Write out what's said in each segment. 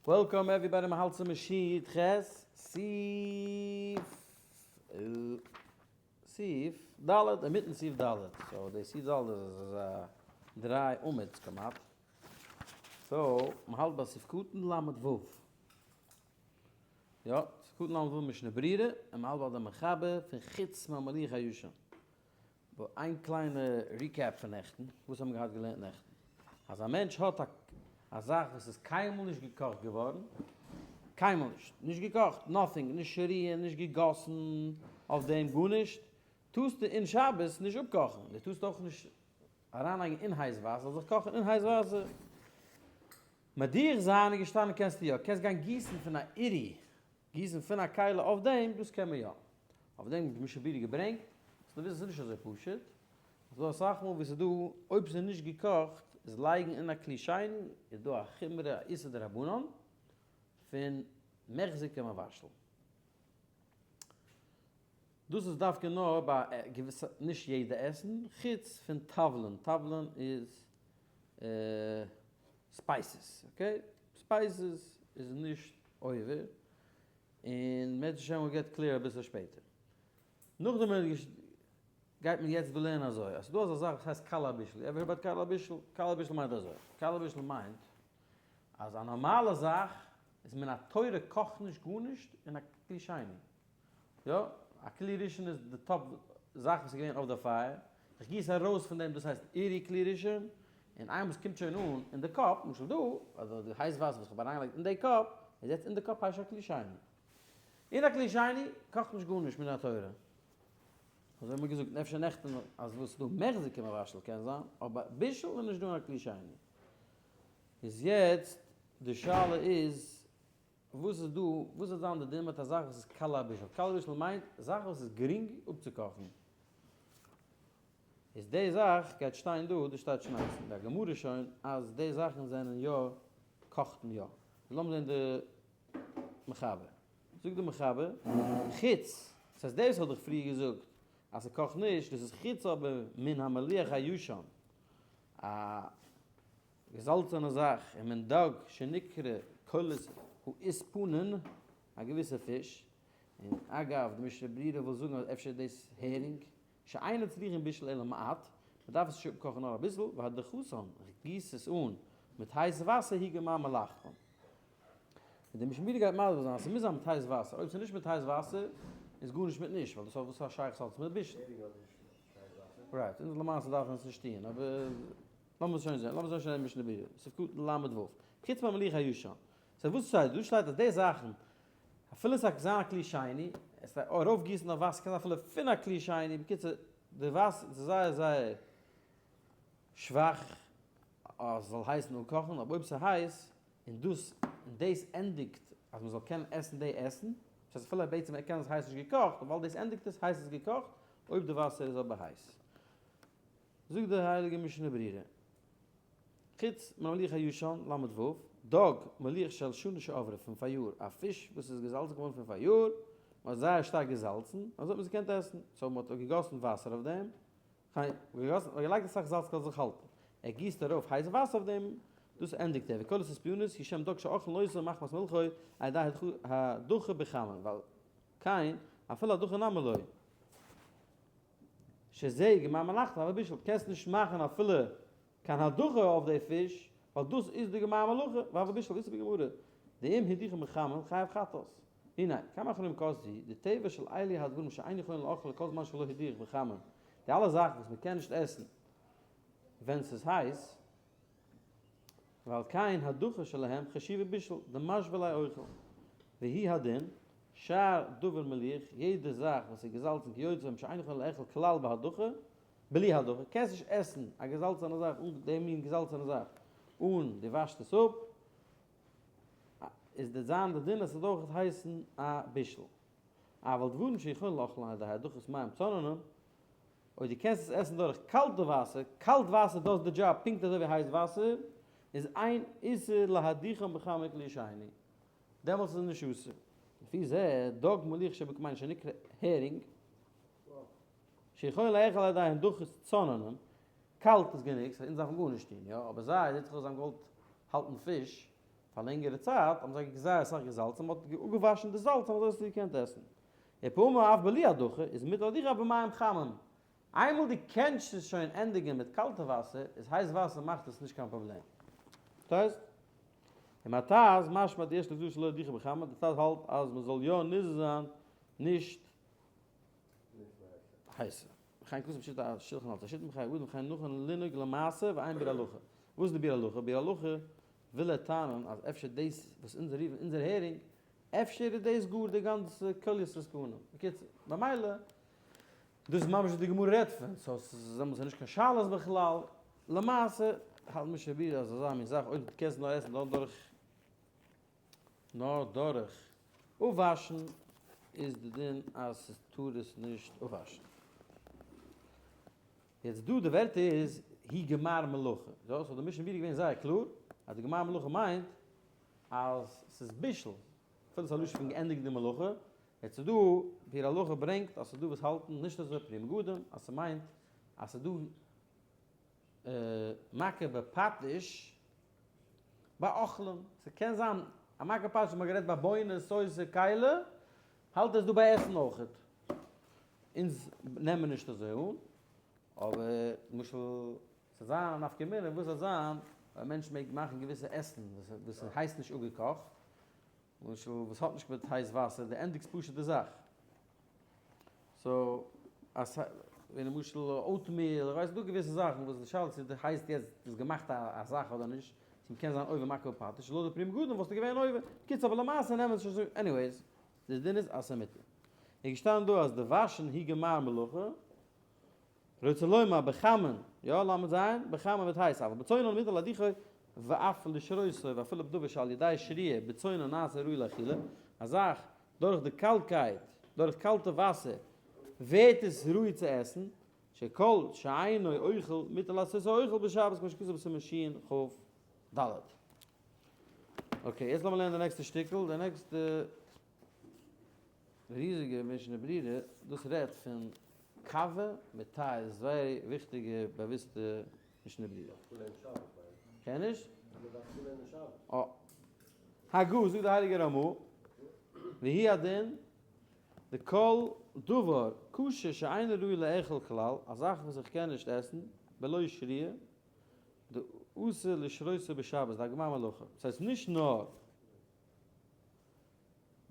Welcome everybody מ'האלט צום שיעור ח סעיף סעיף ד' אינמיטן סעיף ד' so די סעיף ד' איז אזא דריי עמוד כמעט so מ'האלט ביי סעיף קטן ל' ו' יא סעיף קטן ל' ו' משנה ברורה און מ'האלט ביי די מחבר פון חוץ מהמליח הישן. איין קליינע recap פון נעכטן, וואס האבן מיר געהאט געלערנט נעכטן? אז א מענטש האט א א זאך וואס איז קיינמאל נישט געקאכט געווארן, קיינמאל נישט, נישט געקאכט, nothing, נישט שריען, נישט געגאסן אויף דעם, גארנישט, טארסטו אין שבת נישט אפקאכן, דו טארסט אויך נישט אריינלייגן אין הייס וואסער, זאל זיך קאכן אין הייס וואסער. מדיח זיין איז געשטאנען קענסטו יא, קענסט גיין גיסן פון א עירי, גיסן פון א כלי אויף דעם, דאס קען מען יא. אויף דעם האט משנה ברורה געברענגט, זאלסטו וויסן ס'איז נישט אזוי פשוט, ס'איז דא אסאך מאל ווי ס'איז דא, אויב ס'איז נישט געקאכט, איז לייגן אין א כלי שני, איז דא א חומרא א איסור דרבנן, פון מחזי כמבשל. דאס איז דווקא נאר ביי געוויסע, נישט יעדע עסן, חוץ פון תבלין, תבלין איז spices, okay? Spices איז נישט עובר, און מערצעשעם we'll get clear אביסל שפעטער. נאכדעם גייט מען יעצט דא לערנען אזוי, אז ס'דא אזא זאך וואס הייסט קל הבישול, ever heard about קל הבישול? קל הבישול מיינט אזוי, קל הבישול מיינט אז א נארמאלע זאך איז מן התורה קאכט נישט גארנישט אין א כלי שני, יא, א כלי ראשון איז די top זאך וואס איז געווען אויף די פייער, איך גיס ארויס פון דעם דאס הייסט עירי כלי ראשון, און איינמאל עס קומט שוין אן אין די cup, למשל דא, אדער די הייס וואסער וואס איך האב אריינגעלייגט אין די cup, איז יעצט אין די cup הייסט א כלי שני. אין א כלי שני קאכט נישט גארנישט מן התורה. אזוי האט מען געזאגט אפשר נעכטן אז וואס איז דא מחזי כמבשל קען זיין, אבער בישול איז נישט דא אין א כלי שני. איז יעצט די שאלה איז וואס איז דא, וואס וועט זיין די דין מיט א זאך וואס איז קל הבישול? קל הבישול מיינט זאך וואס איז גרינג אפצוקאכן. איז די זאך גייט שטיין דא, דא שטייט שוין אין די גמרא שוין אז די זאכן זענען יא קאכט מען יא. לאמיר זען די מחבר. זאגט די מחבר, חוץ, דאס הייסט דאס האב איך פריער געזאגט אז ס'קאכט נישט, דאס איז חוץ אבער מן המליח הישן, א געזאלצענע זאך, און מן דג שנקרא קולת האיספנין, א געוויסע פיש, און אגב די משנה ברורה וויל זאגן אז אפשר איז דאס הערינג, שאינו צריכין בישול אלא מעט, מען דארף עס נישט אפקאכן נאר אביסל, והדחתן, איך גיס עס אן מיט הייס וואסער היא גמר מלאכתן. און די משנה ברורה גייט מסביר זיין אז ס'מוז זיין מיט הייס וואסער, אויב ס'איז נישט מיט הייס וואסער איז גארנישט מיט נישט, ווייל דאס האט וואס א שייכות האט עס מיט בישול. Right, אונז למעשה דארפן עס נישט טוען, אבער לאמיר שוין זען, לאמיר זען שוין אין משנה ברורה, סעיף קטן ל ו, חוץ מהמליח הישן. So וואס שטייט דא? שטייט אז די זאכן אפילו עס זאל זיין א כלי שני, עס ארויף גיסן אויף וואסער קען זיין אפילו פון א כלי שני, בקיצור די וואסער איז זייער זייער שוואך אז עס זאל הייסן אפקאכן, אבער אויב עס איז הייס און דאס און דאס ענדיגט אז מען זאל קענען עסן די עסן, דאס הייסט אפילו בעצם קען עס הייסן נישט געקאכט, ווייל דאס ענדיגט עס הייסט עס געקאכט, אויב די וואסער איז אבער הייס. זאגט די הייליגע משנה ברורה. חוץ ממליח הישן, ל ו, דג מליח של שנה שעברה פון פאריאר, א פיש וואס איז געזאלצן געווארן פון פאריאר, מען האט זייער שטארק געזאלצן, אזוי האט מען עס געקענט עסן, so מען האט געגאסן וואסער אויף דעם, געגאסן, געלייגט אסאך זאלץ כדי זאל זיך האלטן, ער גיסט ארויף הייסע וואסער אויף דעם, דאס ענדיגט ער, וכל אספיונוס הוא שם דג שאוכלין אותו מחמת מלחו על ידי הדחה בחמין, ועל כן אפילו הדחה נמי לא. שזה גמר מלאכתו אבל בישול, קענסט נישט מאכן אפילו קיין הדחה אויף די פיש, ווייל דאס איז די גמר מלאכה, והוה בישול איסור בגמרא, דאם הדיחו בחמין חייב חטאת. הנה, כמה אחרונים כתבו, די טבע של אלו הדברים שאין יכולין לאכול כל זמן שלא הדיח בחמין, די אלע זאכן וואס מען קען נישט עסן ווען ס'איז הייס, ועל כן הדחה שלהם חשיבה בישול, דמשוי ליה אוכל, והוא הדין, שאר דבר מליח, יעדע זאך וואס איז געזאלצן כיוצא בהם שאין יכולין לאכול כלל בהדחה, בלי הדחה, קענסט נישט עסן א געזאלצענע זאך אן די מין געזאלצענע זאך אן דו וואשט עס אפ, איז די זיין די דין אז ס'זאל אויך הייסן א בישול. אבל דברים שיכולין לאכול על ידי הדחת מים צוננין, אויב דו קענסט עס עסן דורך קאלטע וואסער, קאלט וואסער does די דזשאב פונקט אזוי ווי הייס וואסער, איז אין איסור להדיחם בחמין כלי שני, דעמאלטס איז עס נישט אסור. לפי זה, דג מליח שבקמיין שנקרא הערינג, שיכול לאכול על ידי הדחת צוננין, קאלט איז גענוג, so אונז דארפן גארנישט טון, יא, אבער זיי, זעט זיך אויס זיי האבן געוואלט האלטן פיש. פאר לענגערע צייט האבן זיי זייער אסאך געזאלצן, מען האט אפגעוואשן די זאלץ און אזוי האסטו געקענט עסן. ופעמים אף בלי הדחה איז מותר להדיחו במים חמים. איינמאל דו קענסט עס שוין ענדיגן מיט קאלטע וואסער, איז הייס וואסער מאכט עס נישט קיין פראבלעם. פארשטייסט? און מהטז משמע די ערשטע דרשה לא הדיחו בחמה, די טז האלט אז מען זאל יא נזהר זיין נישט הייסע. וכן כתוב בשיטה השולחן על תשיטה בחיי אדם וכן נכון לנהוג למעשה ואין ביאור הלכה. וואס איז די ביאור הלכה? ביאור הלכה וויל ער טענה'ן אז אפשר דאס וואס אונז רופן אונזער הערינג, אפשר איז דאס גאר די גאנצע כליות עסקנים. בקיצור, במילא, דאס איז ממש וואס די גמרא רעדט פון, so ס'איז דעמאלטס נישט קיין שאלות בכלל. למעשה האלט משנה ברורה אז אזא מין זאך אויב דו קענסט נאר עסן נאר דורך נאר דורך אפוואשן איז די דין אז ס'טאר עס נישט אפוואשן. יעצט דא די ווערטער איז היא גמר מלאכה. יא, so די משנה ברורה געווען זייער קלאר אז די גמר מלאכה מיינט אז ס'איז בישול, אפילו ס'איז א לשון פון געענדיגט די מלאכה. יעצט איז דא ביאור הלכה ברענגט אז ס'איז דא וואס האלטן נישט אזוי פרי מגדים אז ס'מיינט אז ס'איז דא מכה בפטיש ביי אוכלים, ס'קען זיין א מכה בפטיש מ'האט גערעדט ביי בונה סויסע כלי, האלט עס דא ביי עסן אויכעט. אונז נעמען נישט אזוי אן, אבער למשל ס'זאל זיין א נפקא מינה וואס זאל זיין אויב א מענטש מעג מאכן געוויסע עסן וואס הייסט נישט אפגעקאכט, למשל וואס האט נישט מיט הייס וואסער, די ענדיגסט פשוט די זאך. so אז ווי למשל oatmeal, איך ווייס ס'דא געוויסע זאכן וואס די שאלה צו די הייסט יעצט דאס געמאכט א זאך אדער נישט, צו מ'קען זיין עובר מכה בפטיש, לויט די פרי מגדים וואלסטו געווען עובר, בקיצור אבער למעשה נעמען עס נישט אזוי, anyways, די דין איז אז ס'מותר. איז געשטאנען דא אז די וואשן היא גמר מלאכה, רוצה לומר בחמין, יא לאמיר זיין, בחמין מיט הייס, אבל בצונן מותר להדיחו ואף לשרותו ואפילו בדבר שעל ידי שרייה בצונן נעשה ראוי לאכילה, א זאך דורך די קאלטקייט, דורך קאלטע וואסער, ווערט עס ראוי צו עסן, שכל שאינו אוכל מותר לעשותו אוכל בשבת כמו שכתוב בסימן שכ"ד. okay, יעצט לאמיר לערנען די נעקסטע שטיקל, די נעקסטע ריזיגע משנה ברורה, דאס רעדט פון קאווע מיט טיי, איז זייער וויכטיגע באוויסטע משנה ברורה. קען נישט? אה. הגה, זאגט דער הייליגער רמא, והוא הדין, דכל דבר כשר שאינו ראוי לאכול כלל, א זאך וואס איך קען נישט עסן, בלא שרייה, דאסור לשרותו בשבת, די גמר מלאכה. דאס הייסט נישט נאר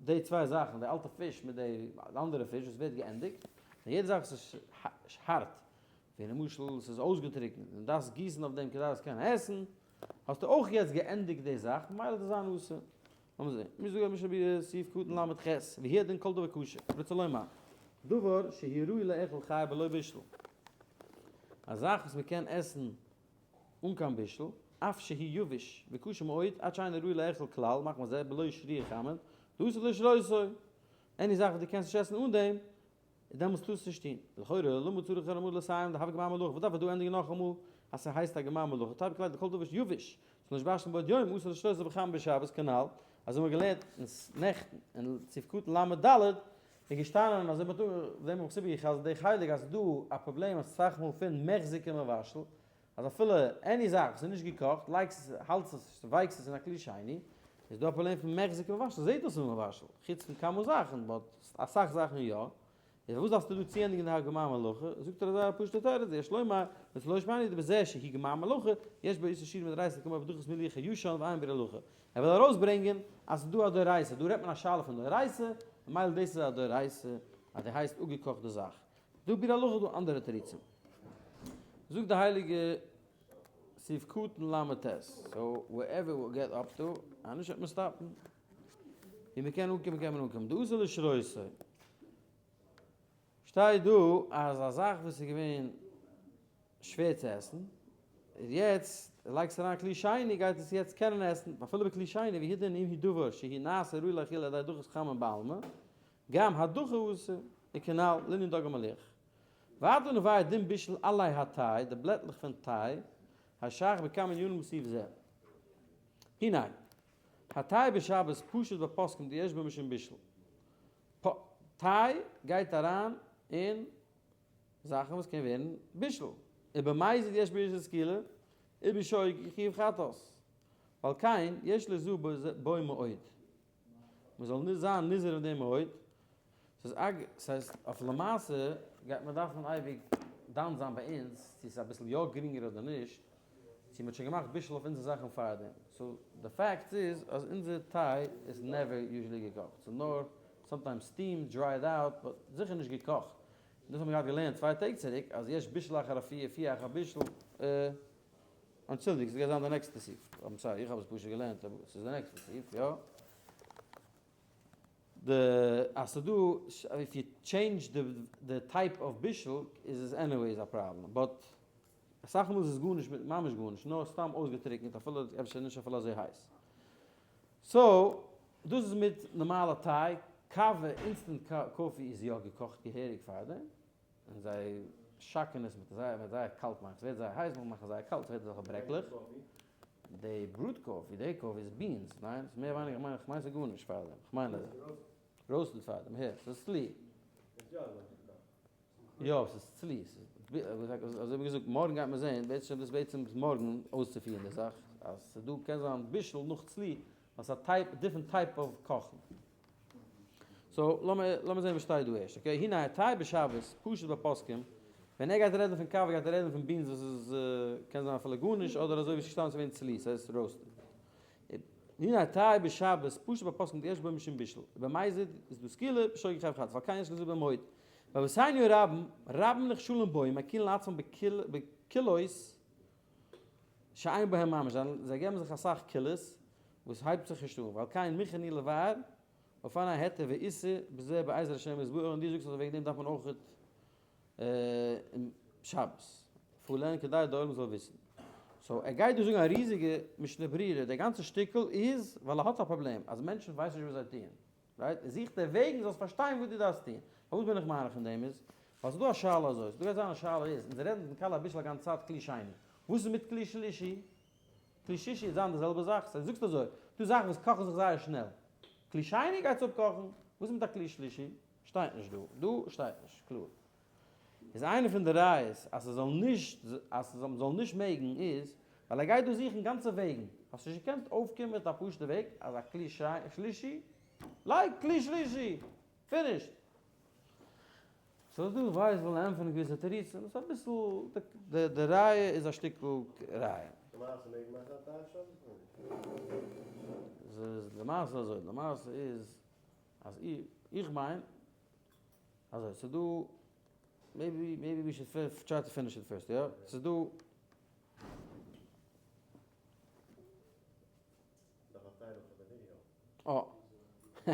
די צוויי זאכן, די אלטע פיש מיט די אנדערע פיש וואס ווערט געענדיגט, נאר יעדע זאך וואס איז הארט, ווי למשל עס איז אויסגעטריקנט און דארפסט גיסן אויף דעם כדי עס קענען עסן, האסטו אויך יעצט געענדיגט די זאך, ממילא איז עס זיין אסור. לאמיר זען, מיר זאגן משנה ברורה סעיף קטן ל"ח, והוא הדין כל דבר כשר, רוצה לומר, דבר שהוא ראוי לאכול חי בלא בישול, א זאך וואס מען קען עסן אן קיין בישול, אף שהוא יבש וקשה מאוד, עד שאינו ראוי לאכול כלל, מחמת זה, בלא שרייה חמין, דאסור לשרותו. any זאך וואס דו קענסט נישט עסן אן דעם, איז דעמאלטס טארסטו נישט טון. לכאורה, למה צריך הרמ"א לסיים דהוה גמר מלאכה, וואס דארף ער דא ענדיגן נאכאמאל אז ס'הייסט א גמר מלאכה, תיפוק ליה דכל דבר יבש, זאל נישט וואשן בעוד יום, אסור לשרותו בחמין בשבת, כנ"ל, אזוי האבן מיר געלערנט אין נעכטן אין סעיף קטן ל"ד, איז געשטאנען אזוי מ'האט אויף דעם האב איך איבערגעחזרט די חלק אז ס'איז דא א פראבלעם אסאך מאל פון מחזי כמבשל, אז אפילו any זאך וואס איז נישט געקאכט, לייגסט עס, האלטסט עס, ווייקסט עס אין א כלי שני, איז דא א פראבלעם פון מחזי כמבשל, זעט אויס ווי מבשל, חוץ פון כמה זאכן, but אסאך זאכן יא, איז פארוואס דארפסטו דא צוענדיגן די גמר מלאכה, זאגט ער אזא פשוט'ע תירוץ, יש לומר, לא שמענו דבזה שהיא גמר מלאכה, יש בו איסור שרייה מדאורייתא כמו בדחת מליח הישן ועיין ביאור הלכה. ער וויל ארויסברענגען אז ס'איז דא א דאורייתא, דא רעדט מען א שאלה פון דאורייתא, ממילא דאס איז א דאורייתא אז די הייסט אפגעקאכט די זאך. דא ביאור הלכה איז דא אנדערע תירוצים. זאגט די הייליגע סעיף קטן ל"ט, so wherever we get up to, אז נישט וועט מען סטאפן. ווי מ'קען אנקומען קען מען אנקומען. דאסור לשרותו. שטייט דא אז א זאך וואס איז געווען שווער צו עסן, איז יעצט לייגסט אריין כלי שני גייט עס יעצט קענען עסן, ואפילו בכלי שני והוא הדין אם הוא דבר שהוא נעשה ראוי לאכילה על ידי הדחת חמין בעלמא, גם הדחה אסור, וכנ"ל לענין דג המליח. ועתה נבאר דין בישול עלי הטיי, די בלעטלעך פון טיי, השייך בכמה ענינים בסעיף זה. הנה, הטיי בשבת פשוט בפוסקים דיש בו משום בישול. טיי גייט אריין אין זאכן וואס קען ווערן בישול, ובמזיד יש בו איסור סקילה, ובשוגג חיוב חטאת. ועל כן יש ליזהר בו מאוד. מען זאל נישט זיין נזהר אין דעם מאוד. ס'איז אג ס'הייסט אויף למעשה גייט מען דארפן אייביג דן זיין ביי אונז צו ס'איז אביסל יא גרינגער אדער נישט, צו מ'האט שוין געמאכט בישול אויף אונזער זאכן פארדעם. so די fact איז אז אונזער טיי איז never usually געקאכט. ס'איז נאר sometimes steamed, dried out, but זיכער נישט געקאכט. און דאס האבן מיר געהאט געלערנט צוויי טעג צוריק אז יש בישול אחר אפייה אפייה אחר בישול. אנטשולדיגט, ס'גייט זיין די נעקסטע סעיף. I'm sorry, איך האב עס פשוט געלערנט אבער ס'איז די נעקסטע סעיף, יא. די אז ס'דא if you change די type of בישול איז עס anyways א פראבלעם, but אסאך מאל איז עס גארנישט מיט ממש גארנישט נאר סתם אויסגעטריקענט אפילו אפשר נישט אפילו אזוי הייס. so דאס איז מיט נארמאלע טיי, קאווע, instant coffee איז יא געקאכט געהעריג פארדעם, און זיי שאקען עס מיט זייער ווערט זייער קאלט מאכן ס'ווערט זייער הייס נאכדעם מאכן זייער קאלט ס'ווערט אזעלכע ברעקלעך. די brewed coffee, די coffee איז beans, ניין? ס'איז מער ווייניגער כ'מיין כ'מיין ס'איז גארנישט פארדעם, כ'מיין אז roasted פארדעם, הער, ס'איז צלי. יא, ס'איז צלי, אזוי ווי געזאגט מארגן גייט מען זעהן, בעצם דאס בעצם איז מארגן אויסצופירן די זאך, אז ס'איז דא קען זיין בישול נאך צלי, ווייל ס'איז א type, different type of קאכן. so לאמיר לאמיר זעהן וואס שטייט דא ערשט, okay, הנה התה בשבת, פשוט בפוסקים, ווען ער גייט רעדן פון קאווע גייט ער רעדן פון beans וואס איז קען זיין אפילו גארנישט אדער אזוי ווי ס'איז געשטאנען ס'איז געווען צלי, ס'הייסט roasted. הנה התה בשבת, פשוט בפוסקים דיש בו משום בישול, ובמזיד איז דא סקילה, בשוגג חייב חטאת, ועל כן יש ליזהר בו מאוד. ואבותינו הרבים, רבים נכשלים בו, ומקילין לעצמם בקולות שאין בהם ממש, זיי געבן זיך אסאך קולות וואס הייבט זיך נישט אן, ועל כן מוכן אני לבאר בפני היתר ואיסור בזה בעזר השם יתברך, און דו זאגסט אז וועגן דעם דארף מען אויך שבת פארלערנען כדי די עולם זאל וויסן. so ער גייט דא זאגן א ריזיגע משנה ברורה, די גאנצע שטיקל איז ווייל ער האט א פראבלעם אז מענטשן ווייסן נישט וואס זיי טוען, right? ער זוכט די וועגן זאלסט פארשטיין וואס דו דארפסט טון. פארוואס בין איך מאריך אין דעם איז, ווייל ס'איז דא א שאלה אזוי, ס'דא גייט זיין א שאלה איז, אונז רעדן פון קל הבישול א גאנצע צייט כלי שני, וואס איז מיט כלי שלישי? כלי שישי איז זיין די זעלבע זאך, so זאגסט אזוי, דא זאכן וואס קאכן זיך זייער שנעל, כלי שני גייט עס אפקאכן, וואס איז מיט א כלי שלישי? שטייט נישט דא, דא שטייט נישט קלאר. איז איינע פון די ראיות אז ס'זאל נישט אז מ'זאל נישט מעגן איז ווייל ער גייט דא זוכן גאנצע וועגן, האסט נישט געקענט אויפקומען מיט א פשוטע וועג אז א כלי שלישי, לייג כלי שלישי! finished! so דא ווייס וויל ענטפערן געוויסע תירוצים, ס'איז אביסל די ראיה איז א שטיקל ראיה. למעשה מעג מען מאכן א טיי שבת אדער נישט? ס'איז למעשה אזוי, למעשה איז אז איך מיין אזוי ס'איז דא maybe maybe we should try to finish it first יא ס'איז דא דארף א title פאר די ווידיאו. אה.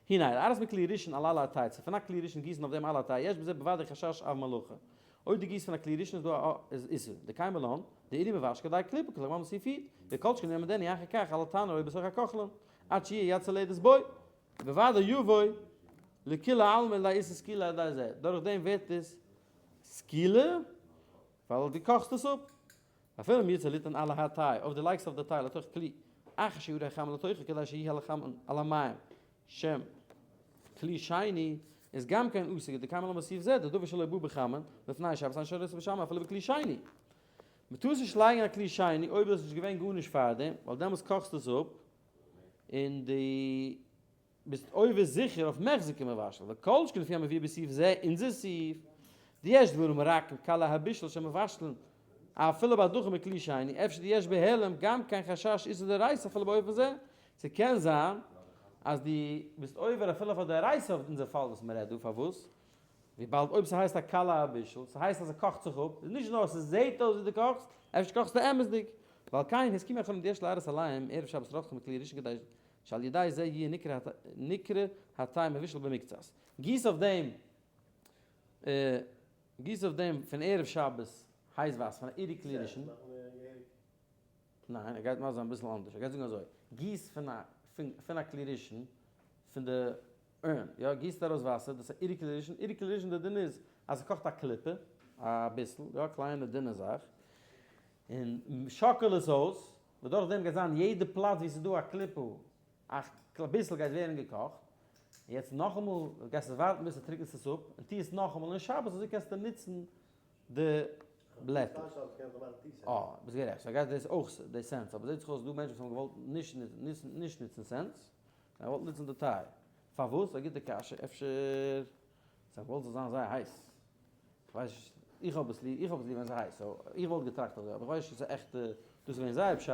הנה, להראות מכלי ראשון על עלי התה, צו פון א כלי ראשון גיסן אויף דעם עלי התה, יש בזה בוודאי חשש אב מלאכה. אויב דו גיסט פון א כלי ראשון איז דא א איז איסור. דקיימא לן, דאירי מבש כדי קליפה כלומר מוסיפית, וכל שכן אם עמדני אחר כך על התנור או בתוך הכוכלן, עד שיהיה יד סולדת בו. בוודאי יבוא לכולי עלמא לידי איסור סקילה על ידי זה, דורך דעם ווערט עס סקילה, ווייל דו קאכסט עס אפ. אפילו אם ירצה ליתן על התה, אויב דו לייגסט אויף די טיי לתוך כלי, אחר שיורד החמין לתוכו כדי שיהיה לחמין על המים, שם כלי שני, איז גם כן אסור, דקיימא לן בסעיף זה, דדבר שלא בא בחמין, לפני שבת אין שורש בשמים אפילו בכלי שני. מ'טאר עס נישט לייגן א כלי שני אויב איז נישט געווען גארנישט פארדעם, ווייל דעמאלטס קאכסטו עס אפ, און דו ביסט עובר זיכער אויף מחזי כמבשל, וכל שכן לפי המבואר בסעיף זה, אונזער סעיף, דיש דברים רכים קלי הבישול שמבשלין אפילו בהדחה מכלי שני, אפשר דיש בהעלם גם כן חשש איסור דאורייתא אפילו באופן זה, ס'קען זיין אז דו ביסט עובר אפילו אויף א דאורייתא אויף אונזער פאל וואס מ'רעדט דא, פארוואס? וויבאלד אויב ס'הייסט א קלי הבישול, ס'הייסט אז ס'קאכט זיך אפ, איז נישט נאר ס'זעהט אויס ווי דו קאכסט, אפשר קאכסטו אמת'דיג, ועל כן הסכימו החכמים דיש להראות עליהם ערב שבת רותחין מכלי ראשון כדי שעל ידי זה יהיה נקרא התה מבושל במקצת. גיס אויף דעם גיס אויף דעם פון ערב שבת הייס וואסער פון א עירי כלי ראשון. ניין, ער גייט מסביר זיין אביסל אנדערש, ער גייט זאגן אזוי, גיס פון א פון א כלי ראשון פון די urn, יא, גיסט ארויס וואסער, דאס איז א עירי כלי ראשון, עירי כלי ראשון די דין איז אז ס'קאכט א קליפה, אביסל, יא, קליינע דינע זאך, און שאקל עס אויס, וואס דורך דעם גייט זיין יעדע פלאץ ווי ס'איז דא א קליפה א ביסל גייט ווערן געקאכט, און יעצט נאכאמאל גייסטו ווארטן ביז ס'טריקנט עס אפ, און טו עס נאכאמאל אין שבת, אזוי קענסטו נוצן די. בלעטל. אה, ביסט גערעכט, so גייט דאס אויך די סענס, אבער זעט זיך אויס דא מענטשן וואס האבן געוואלט נישט נישט נוצן סענס, זיי האבן געוואלט נוצן די טיי. פארוואס? א גוטע קשיא, אפשר זיי האבן געוואלט ס'זאל זיין זייער הייס. כ'ווייס נישט, איך האב עס ליב, איך האב עס ליב ווען ס'איז הייס, so איך וואלט געטראכט אזוי, אבער כ'ווייס נישט צו ס'איז עכט, דאס איז געווען זייער פשט,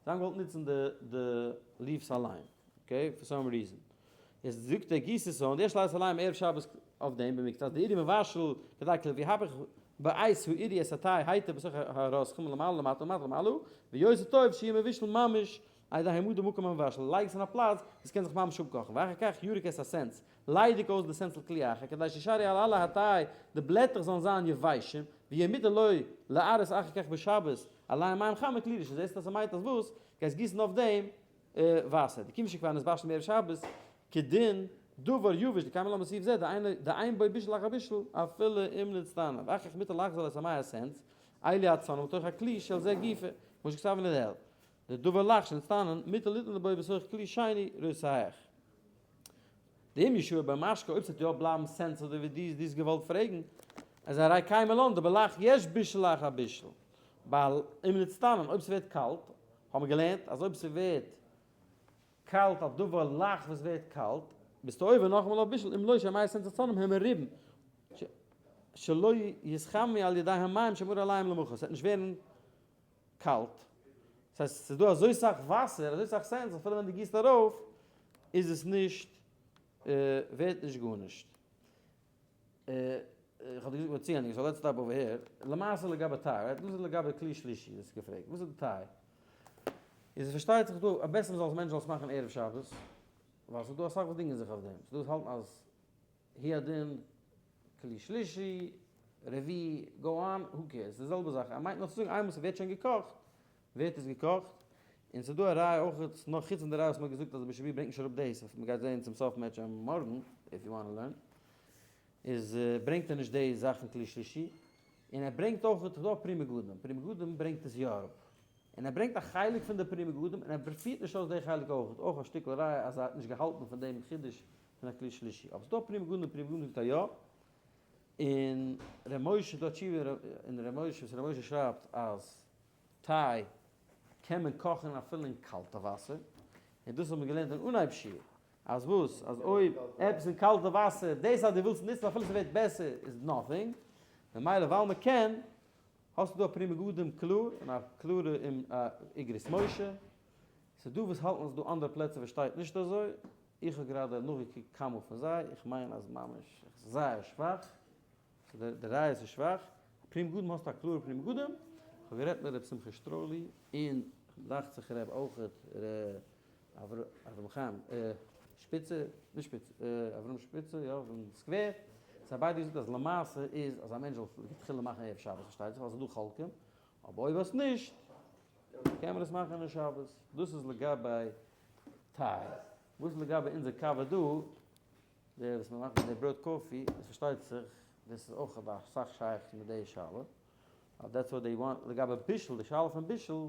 זיי האבן געוואלט נוצן די די leaves אליין, okay, for some reason. יעצט זאגט ער גיס עס אן, די ערשטע לייז אליין ערב שבת אויף דעם במקצת, די עירי מבשל כדי כלפי והפך בעת העירי את התי היטב בתוך הרותחין מלמעלה למטה ומלמטה למעלה, ויותר טוב שיהיה מבושל ממש על ידי העמדה במקום המבשל, לייג עס אין א פלאץ וואו ס'קען זיך ממש אפקאכן, ואחר כך ירוק את הסנץ, ליידיג אויס די סענס לכלי אחר, כדי שישארו על עלי התי, די בלעטער זאלן זיין יבשים, ויהיה מותר לו להראות אחר כך בשבת, עליהם מים חמים כלי ראשון, זעסט אז ס'מיינט אז וואס? גייסט גיסן אויף דעם וואסער, דכיון שכבר נתבשל מערב שבת, כדין דבר יבש דקיימא לן בסעיף זה, דאין בו בישול אחר בישול, אפילו אם נצטנן, ואחר כך מותר לחזור את המי הסנץ, אלו הצונן לתוך הכלי של זה גופא, כמו שכתבנו לעיל. דדבר לח שנצטנן, מותר ליתן בו בתוך כלי שני רותח. דאם ישאר בו משקה, אויב ס'וועט יא בלייבן סענס אזוי ווי דו האסט געוואלט פרעגן, אז הרי קיימא לן דבלח יש בישול אחר בישול, ווייל אם נצטנן, אויב ס'ווערט קאלט, האבן מיר געלערנט אז אויב ס'ווערט קאלט א דבר לח וואס ווערט קאלט, ביסטו עובר נאכאמאל אויף בישול, אם לא שהמי סענס הצונן הם מרובים, שלא יתחממו על ידי המים שמרו עליהם למחר, ס'וועט נישט ווערן קאלט, דאס הייסט ס'איז דא אזוי סאך וואסער, אזוי סאך סענס, אפילו ווען דו גיסט ארויף איז עס נישט, ווערט נישט גארנישט. איך האב דיר געזאגט מיר צוענדיגן, so let's stop over here. למעשה לגבי טיי, right? דאס איז לגבי כלי שלישי וואס האסט געפרעגט. וואס איז די טיי? איז עס פארשטייט זיך דא, א בעסער מ'זאל עס מענטש זאל עס מאכן ערב שבת, ווייל ס'איז דא אסאך וואס דינגען זיך אויף דעם. ס'איז דא וואס האלטן אז הוא הדין כלי שלישי, רביעי, go on, who cares, די זעלבע זאך, ער מיינט נאר צו זאגן איינמאל ס'ווערט שוין געקאכט, ווערט עס געקאכט, און ס'איז דא א ראיה אויך, נאך חוץ פון די ראיה וואס מ'האט געזאגט אז די משנה ברורה ברענגט נישט אראפ דאס, וואס מ'גייט זעהן צום סוף מערטשעם מארגן, if you wanna learn, איז ברענגט ער נישט די זאך פון כלי שלישי, און ער ברענגט אויך, ס'איז דא א פרי מגדים, פרי מגדים ברענגט עס יא אראפ, און ער ברענגט א חלק פון די פרי מגדים, און ער פירט נישט אויס די חלק אויך, אויך א שטיקל ראיה אז ער האט נישט געהאלטן פון דעם חידוש פון א כלי שלישי, אבער ס'דא א פרי מגדים, פרי מגדים זאגט א יא, און ר' משה דא תשובה אין ר' משה וואס ר' משה שרייבט אז טיי קען מען קאכן אפילו אין קאלטע וואסער, און דאס האט מען געלערנט אין אנהייב שיעור, אז וואס? אז אויב עפעס אין קאלטע וואסער, דאס אז דו ווילסט נוצן אפילו ס'ווערט בעסער איז nothing, ממילא ווייל מ'קען, האסטו דא א פרי מגדים קלאר, און א קלארע אגרות משה, ס'דא וואס האלטן אז ס'דא אנדערע פלעצער וואס שטייט נישט אזוי, איך האב גראדע נאכגעקוקט כמה פון זיי, איך מיין אז ממש זייער שוואך, די ראיות איז שוואך, פרי מגדים האסטו א קלארע פרי מגדים, איך האב גערעדט מיט ר' שמחה שטראלי און דאכט זיך ר' אויכעט ר' אברהם חיים שפיצער, נישט שפיצער, אברהם שפיצער יא פון סקווער, זיי ביידע געזאגט אז למעשה איז אז א מענטש זאל לכתחילה מאכן ערב שבת פארשטייט זיך ווייל ס'איז דא חולקים, אבער אויב האסט נישט קען מען עס מאכן אין שבת, דאס איז לגבי טיי. וואס איז לגבי אונזער קאווע דא, די וואס מען מאכט מיט די brewed coffee, עס פארשטייט זיך דאס איז אויך האט אסאך שייכות מיט די שאלה, אז that's what they want, לגבי בישול, די שאלה פון בישול,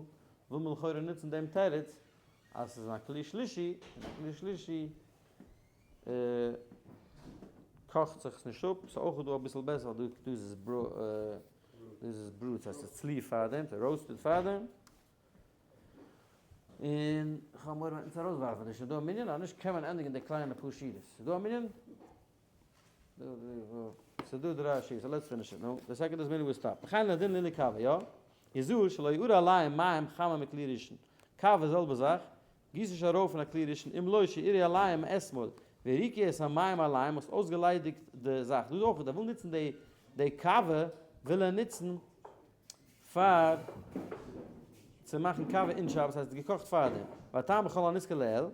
וויל מען לכאורה נוצן דעם תירוץ אז עס איז א כלי שלישי, און א כלי שלישי קאכט זיך עס נישט אפ, ס'איז אויך דא אביסל בעסער ווייל דא איז עס brewed, ס'הייסט ס'איז צלי פארדעם, ס'איז roasted פארדעם. און כ'האב מורא מ'וועט אונז ארויסווארפן, איז שוין דא א מנין? אז נישט קען מען ענדיגן די קליינע פאר שורות. ס'איז דא א מנין? ס'איז דא דריי שורות, so let's finish it, נו, די second איז מנין וואס stop. וכן הדין לענין קאווע, יא? יזהר שלא יארע עליהם מים חמים מכלי ראשון. קאווע זעלבע זאך, גיס נישט ארויף אין א כלי ראשון, אם לא שיארעו עליהם מאתמול, והריקו את המים עליהם, האסט אויסגעליידיגט די זאך. דא איז אויך, ער וויל נוצן די קאווע, וויל ער נוצן פאר צו מאכן קאווע אין שבת הייסט געקאכט פארדעם, והטעם בכל הנזכר לעיל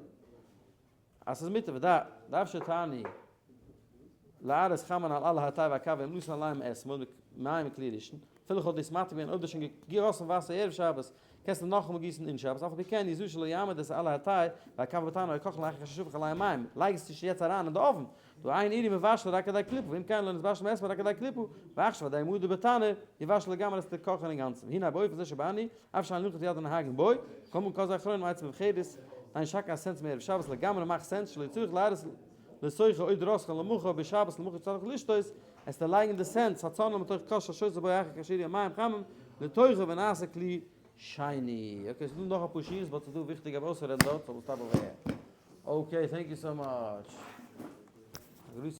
אז ס'איז מותר ודאף שתעני להראות חמין על על התה והקאווע אם נתן עליהם אתמול מים מכלי ראשון, אפילו כ'וואלט דאס מתיר געווען אויב דו האסט שוין געגאסן וואסער ערב שבת קענסטו נאכאמאל גיסן אין שבת אף על פי כן יזהר שלא יעמיד את על התה והקאווע בתנור יקח לאחר ששפך עליהם מים, לייג עס נישט יעצט אריין אין די אויוון, דהא אין עירי מבשל רק כדי קליפה, ואם כן לא נתבשל מאתמול רק כדי קליפה, ועכשיו עדי עמודו בתנור, יבשל לגמרי עס צו קאכן אינגאנצן, והנה באופן זה שבאני, אף שאין לנחות יד הנהגים בו, כל מקום כזה אחרון מעצם מבחרת, דיין שקע הסענס מערב שבת לגמרי מאכט sense שלא יצטרך להרוס לסוכה עוד רותחין למחר בשבת למחר צריך לשתות. עסטו לייגן די סענס, הצנון מתוך כוס שהשותה בו אחר כאשר יהיה מים חמים לתוכו ונעשה כלי שני. Okay, ס'דא נאך אפאר שורות but ס'דא וויכטיג ארויסצורעדן דארט, so we'll stop over here. Okay, thank you so much.